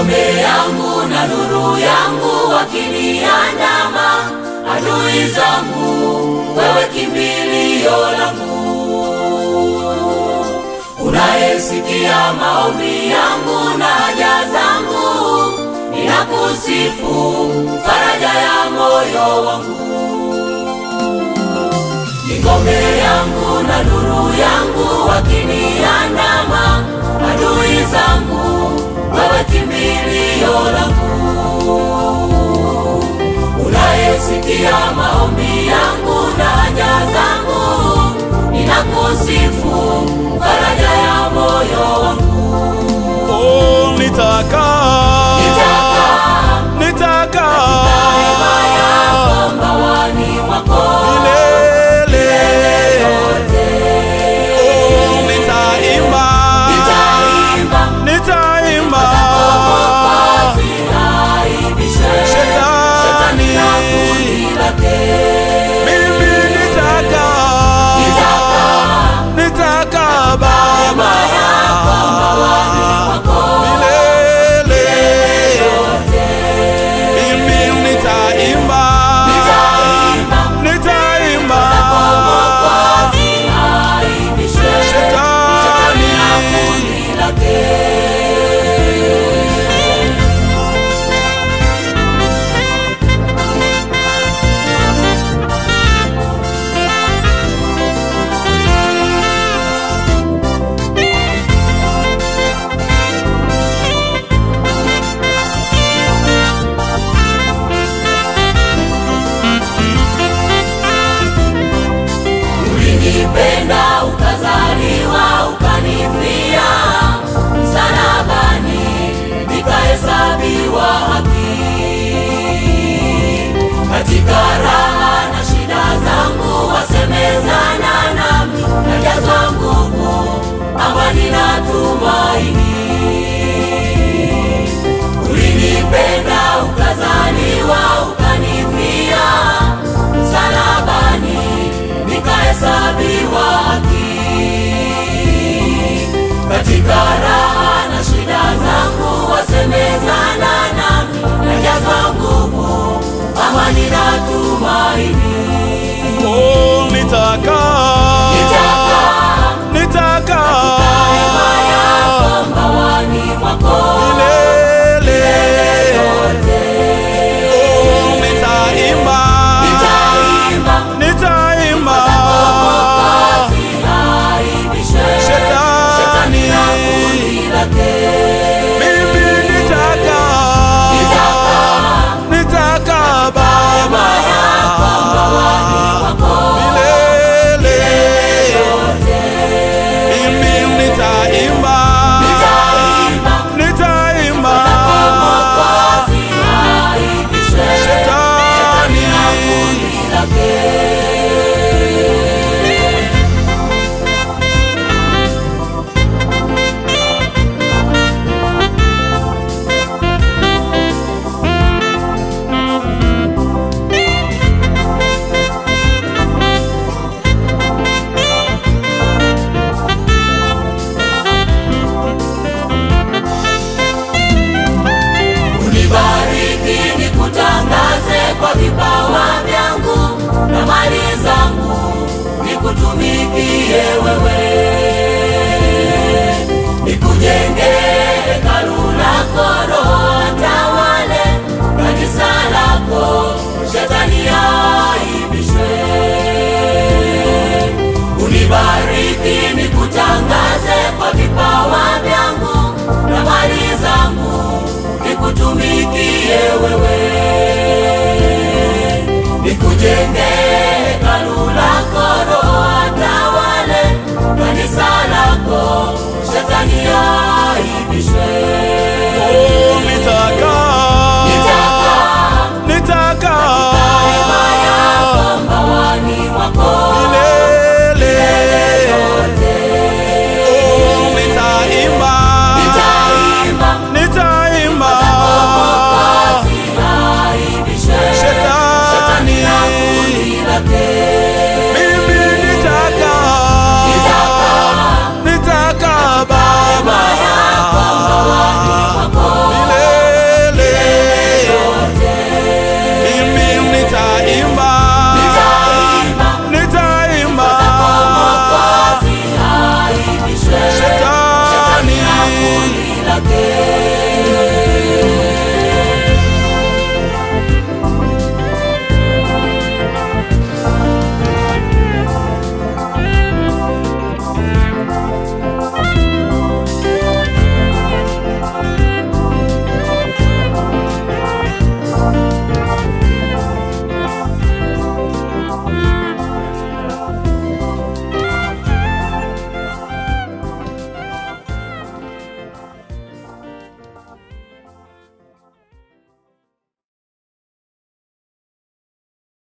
Ngome yangu na nuru yangu, wakiniandama adui zangu, wewe kimbilio langu. Unayesikia maombi yangu na haja zangu, ninakusifu, faraja ya moyo wangu. Ngome yangu na nuru yangu, wakiniandama adui zangu, wewe kimbilio langu. Unayesikia maombi yangu na haja zangu, ninakusifu, faraja ya moyo wangu. Oh, nitakaa, nitakaa katika hema yako, mbawani mwako milele yote. Oh, nitaimba, nitaimba, nitaimba Mwokozi aibishwe, Shetani na kundi lake. Mimi nitakaa, nitakaa Baba milele. Mimi nitaimba, nitaimba Mwokozi aibishwe, Shetani na kundi lake. Ulinipenda ukazaliwa ukanifia msalabani, nikahesabiwa haki. Katika raha na shida zangu wasemezana nami, najazwa nguvu, amani na tumaini. Ulinipenda ukazaliwa ukanifia msalabani, nikahesabiwa haki. Katika raha na shida zangu wasemezana nami, najazwa nguvu, amani na tumaini. Oh,